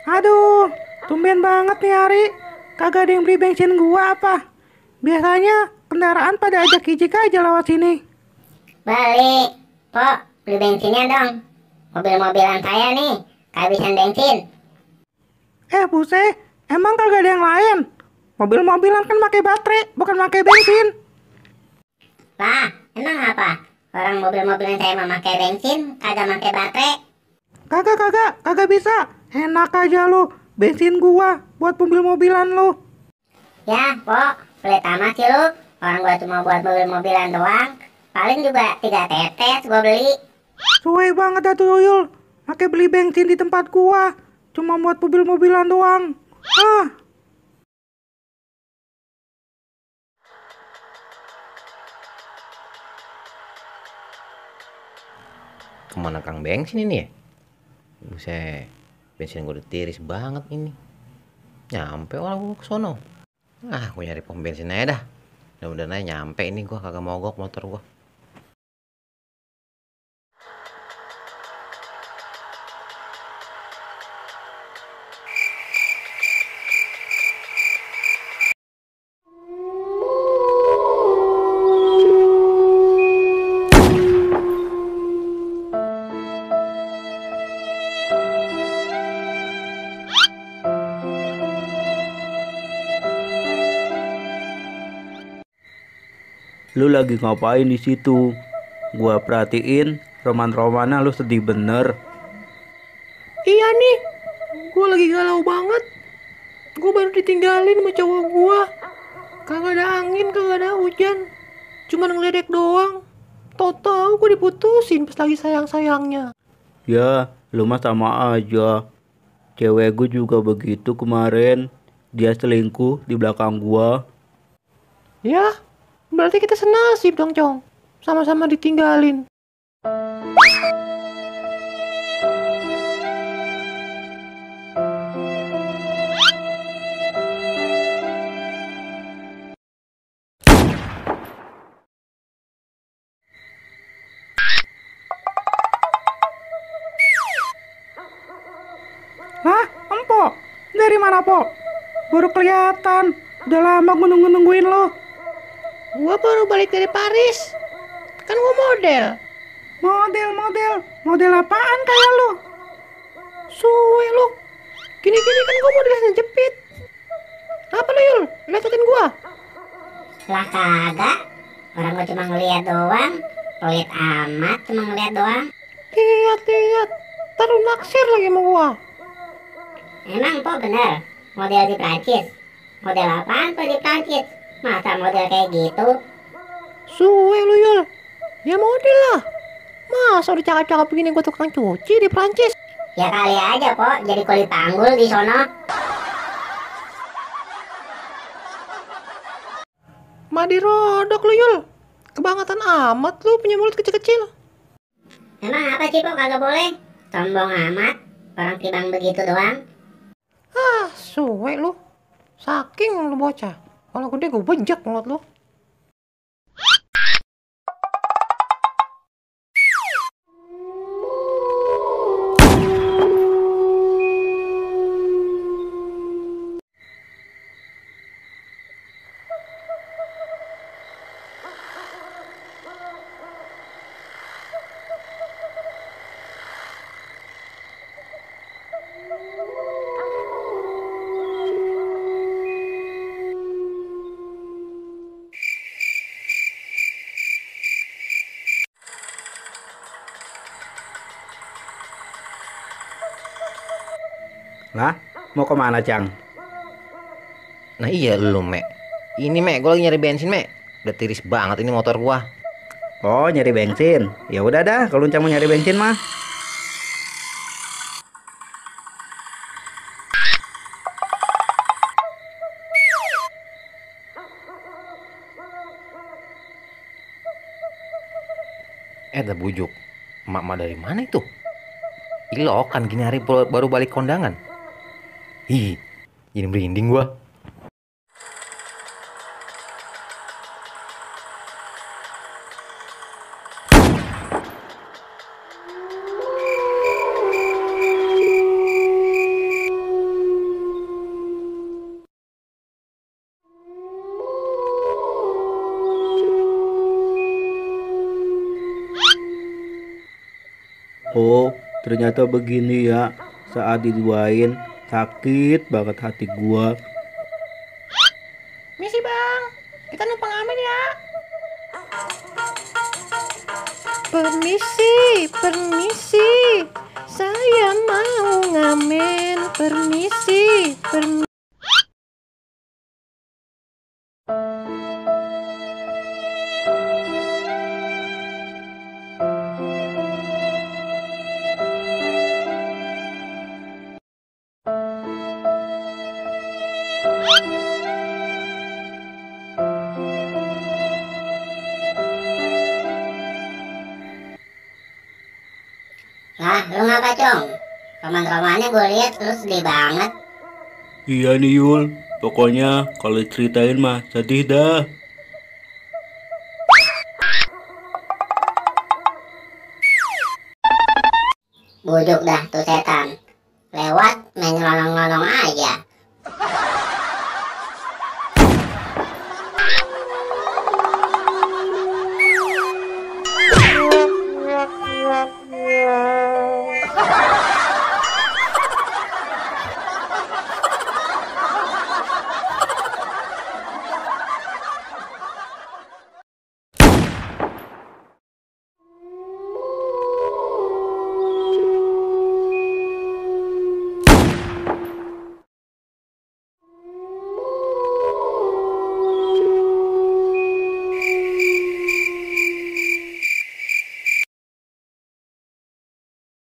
Aduh, tumben banget nih Ari. Kagak ada yang beli bensin gua apa? Biasanya kendaraan pada ajak kijik aja lewat sini. Balik, Pok, beli bensinnya dong. Mobil-mobilan saya nih, kehabisan bensin. Buset, emang kagak ada yang lain? Mobil-mobilan kan pakai baterai, bukan pakai bensin. Lah, emang apa? Orang mobil-mobilan saya mau pakai bensin, kagak pakai baterai. Kagak bisa. Enak aja lu, bensin gua buat mobil-mobilan lu. Ya, Pok, pelit amat sih lu. Orang gua cuma buat mobil-mobilan doang. Paling juga 3 tetes gua beli. Suwe banget atuh Tuyul, pakai beli bensin di tempat gua, cuma buat mobil-mobilan doang. Kemana Kang bensin ini ya? Buset, bensin gue udah tiris banget ini. Nyampe orang gue kesono. Gue nyari pom bensin aja dah. Mudah-mudahan aja nyampe ini, gue kagak mogok motor gue. Lu lagi ngapain di situ? Gua perhatiin roman-romannya lu sedih bener. Iya nih, gue lagi galau banget. Gue baru ditinggalin sama cowok gue. Kagak ada angin, kagak ada hujan. Cuma ngeledek doang. Tahu-tahu gue diputusin pas lagi sayang-sayangnya. Ya, lu mah sama aja. Cewek gue juga begitu kemarin. Dia selingkuh di belakang gua. Ya, berarti kita senasib dong, Cong. Sama-sama ditinggalin. Hah? Empok? Dari mana, Pok? Baru kelihatan. Udah lama gue nungguin lo. Gue baru balik dari Paris. Kan gue model. Model apaan kayak lo? Suwe lu. Gini-gini kan gue modelnya jepit. Apa lu, Yul? Liatin gue. Lah kagak. Orang gua cuma ngeliat doang. Pelit amat cuma ngeliat doang. Lihat. Ntar lu naksir lagi sama gue. Emang Pok bener model di Prancis? Model apaan Pok di Prancis? Masa model kayak gitu? Suwe lu, Yul. Ya model lah. Masa udah cakep-cakep begini gue tukang cuci di Prancis? Ya kali aja Pok jadi kulit panggul di sono. Madi rodok lu, Yul. Kebangetan amat lu punya mulut kecil-kecil. Emang apa sih Pok kagak boleh? Sombong amat. Orang timbang begitu doang. Suwe lu. Saking lu bocah. Kalau gede gue bejek mulut lu. Lah, Mau kemana, Cang? Nah iya lu, Mek. Ini, Mek, gue lagi nyari bensin, Mek. Udah tiris banget ini motor gua. Oh, nyari bensin. Ya udah dah, kalau Cang mau nyari bensin mah. Dah bujuk. Emak-emak dari mana itu? Ilokan gini hari baru balik kondangan. Ih, jadi merinding gua. Oh, ternyata begini ya. Saat diduain, sakit banget hati gua. Misi bang, kita numpang amin ya. Permisi, permisi, saya mau ngamen. Permisi, permisi. Lah, lu ngapa, Cong? Roman-romannya gue lihat lu sedih banget. Iya nih Yul, pokoknya kalau ceritain mah sedih dah. Bujuk dah tuh setan. Lewat main nyelonong-nyelonong aja.